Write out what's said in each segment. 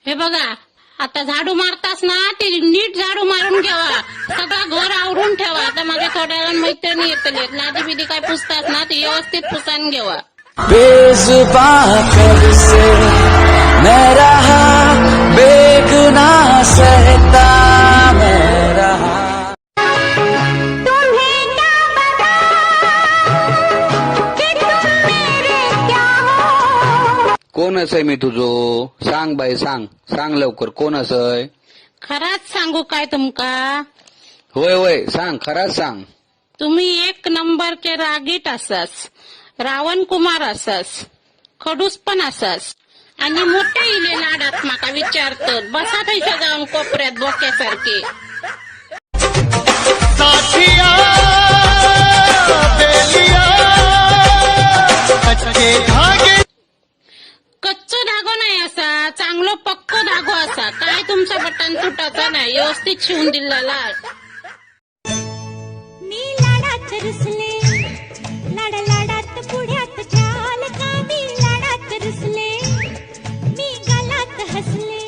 हे बघा, आता झाडू मारतास ना ते नीट झाडू मारून घ्यावा. सगळं घर आवरून ठेवा. आता माझ्या थोड्या वेळानं मैत्रिणी येतले. लादी बिदी काय पुसतास ना ते व्यवस्थित पुसान घेवा. बेजुबां कब से मैं रहा, बेगुनाह सहता मैं रहा. तुम्हें क्या बताऊं कि तुम मेरे क्या हो. कोण असय मी तुझो? सांग बाई, सांग, सांग लवकर, कोण असय? खराच सांगू काय तुमका? होय होय, सांग, खराच सांग. तुम्ही एक नंबरचे रागीट असास, रावण कुमार असास, खडूस पण असास आणि मोठे इले लाडात माका विचारतात. बसा थैसा जाऊन कोपऱ्यात बोक्यासारखे. साथिया बेलिया, कच्चे धागे. कच्चो धागो नाही असा, चांगलो पक्को धागो असा. काय तुमचा बटन तुटाचा नाही, व्यवस्थित शिवून दिलेला. मी लाडात रुसले, लाड लाडात पुढ्यात चाल का. मी लाडात रुसले, मी गालात हसले,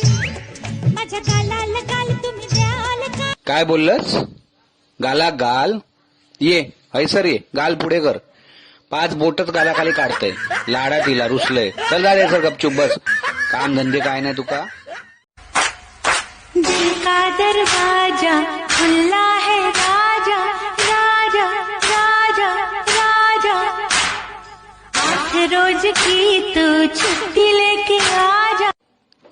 माझ्या गालाला गाल तुम्ही द्याल का? काय बोललंस? गाला गाल? ये हैसर ये, गाल पुढे कर. पाच बोटच गालाखाली काढतय. लाडा तिला रुसलंय. चल जा रे सर, गपचूप बस. काम धंदे काय नाही तुका. दिल का दरवाजा खुला है, राजा राजा राजा राजा, 8 रोज की तू छुट्टी लेके आजा.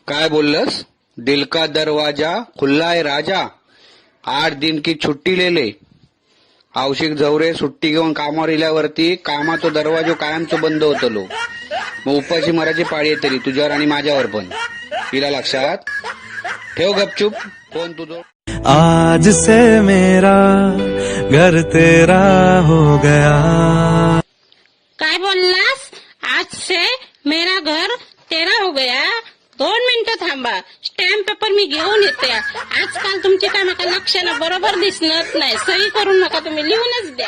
काय बोललंस? दिल का दरवाजा खुल्ला आहे राजा, 8 दिन की छुट्टी ले ले. आवशिक झवरे सुट्टी घेऊन कामावर इल्यावरती कामाचो दरवाजो कायमचो बंद होतलो. मग उपाशी मराची पाळी येतली तुझ्यावर आणि माझ्यावर पण. तिला लक्षात ठेव. गपचूप फोन तुझो. आज से मेरा घर तेरा हो गया. काय बोललास? आज से मेरा घर तेरा हो गया? 2 मिनिटं थांबा, स्टॅम्प पेपर मी घेऊन येते. आजकाल तुमची काय माका लक्षणं बरोबर दिसणार नाही. सही करून नका, तुम्ही लिहूनच द्या.